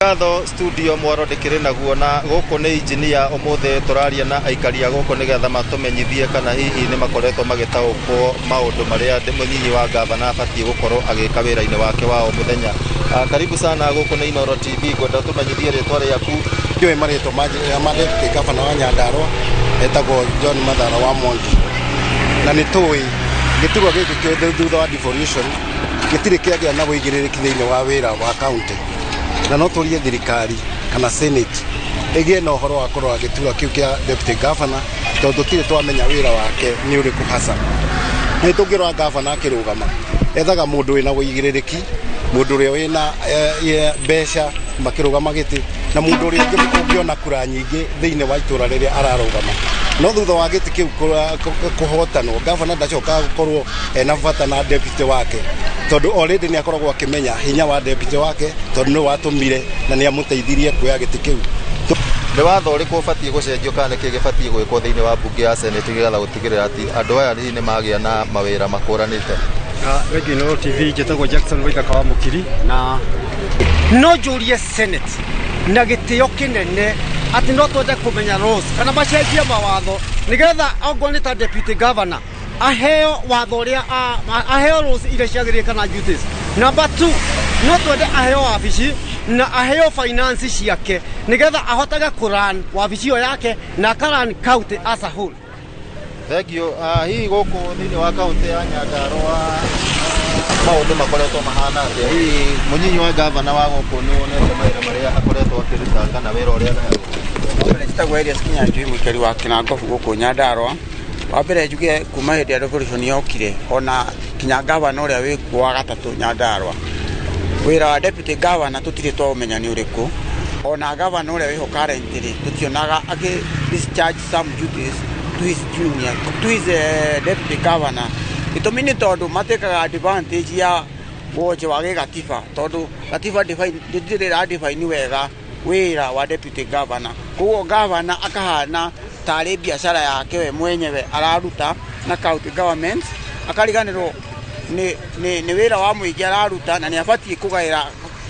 Ngatho studio mwaro ndikĩrĩ naguo na gũkũ nĩ injinia. Ũmũthĩ tũraria na aikari a gũkũ nĩgetha matũmenyithie kana hihi nĩ makoretwo magĩtaũkwo maũndũ marĩa mũnyinyi wa gavana abatiĩ gũkorwo agĩka wĩra-inĩ wake wa o mũthenya. Karibu sana gũkũ nĩ Inooro TV. Ngwenda tũmenyithie rĩtwa rĩaku. Ndiũĩ marĩtwa ma deputy governor wa Nyandarua, etagwo John Mathara wa Mwangi. Na nĩ tũĩ gĩturwa gĩkĩ kĩothe thutha wa devolution gĩtirĩ kĩagĩa na wĩigĩrĩrĩki thĩinĩ wa wĩra wa county, na no tũrie thirikari kana senate ĩgĩe na ũhoro wa kũrora gĩturwa kĩu kĩa deputy governor, tondũ tũtirĩ twamenya wĩra wake nĩ ũrĩkũ hasa. Nĩ tũngĩrora gavana akĩrũgama ethaga mũndũ wĩna wĩigĩrĩrĩki, mũndũ ũrĩa wĩna mbeca makĩrũgama gĩtĩ, na mũndũ ũrĩa ũngĩona kura nyingĩ thĩinĩ wa itũra rĩrĩa ararũgama. No thutha wa gĩtĩ kĩu kũhotanwo, gavana ndacokaga gũkorwo ena bata na deputy wake, tondũ already nĩ akoragwo akĩmenya hinya wa deputy wake, tondũ nĩwe watũmire na nĩ amũteithirie kuoya gĩtĩ kĩu. Nĩ watho ũrĩkũ ũbatiĩ gũcenjio kana nĩkĩ gĩbatiĩ gwĩkwo thĩinĩ wa mbunge ya senate nĩgetha gũtigĩrĩra atĩ andũ aya hihi nĩ magĩa na mawĩra makũranĩte? Thengiũ Inooro TV. Njĩtagwo Jackson Waithaka wa Mũkiri, na no njũrie senate na gĩtĩo kĩnene atĩ no twende kũmenya laws kana macenjie mawatho nĩgetha ongorwo nĩ ta deputy governor aheo watho ũrĩa aheo roles iria ciagĩrĩire kana duties. Number two, no twende aheo wabici na aheo finance ciake nĩgetha ahotage kũrun wabici ĩyo yake na akarun county as a whole. Thengiũ. Hihi gũkũ thĩinĩ wa kaunti ya Nyandarũa maũndũ makoretwo mahana atĩa? Hihi mũnyinyi wa gavana wa gũkũ nĩ wonete mawĩra marĩa akoretwo akĩruta kana wĩra ũrĩa agayaga? Mbere njĩtagwo Elias Kinyanjui, mũikari wa Kinangobu gũkũ Nyandarũa. Wa mbere njuge kuma hĩndĩ ya revolution yokire, ona kinya gavana ũrĩa wĩkuo wa gatatũ Nyandarũa, wĩra wa deputy governor tũtirĩ twaũmenya nĩ ũrĩkũ. Ona gavana ũrĩa wĩho currently tũtionaga akĩ discharge some duties to his junior, to his deputy governor. Gĩtũmi nĩ tondũ matĩkaga advantage ya wonje wa gĩgatiba, tondũ gatiba ndĩrĩ ĩra define wega wĩra wa deputy governor. Koguo governor akahana tarĩ biacara yake we mwenyewe araruta na county government, akariganĩrwo nĩ wĩra wa mũingĩ araruta, na nĩ abatiĩ kũgaĩra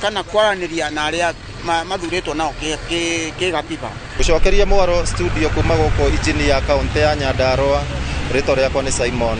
kana kwaranĩria na arĩa mathurĩtwo nao kĩgatiba. Gũcokeria mwaro studio kuma gũkũ injinia kaunti ya Nyandarũa, rĩtwa rĩakwa nĩ Simon.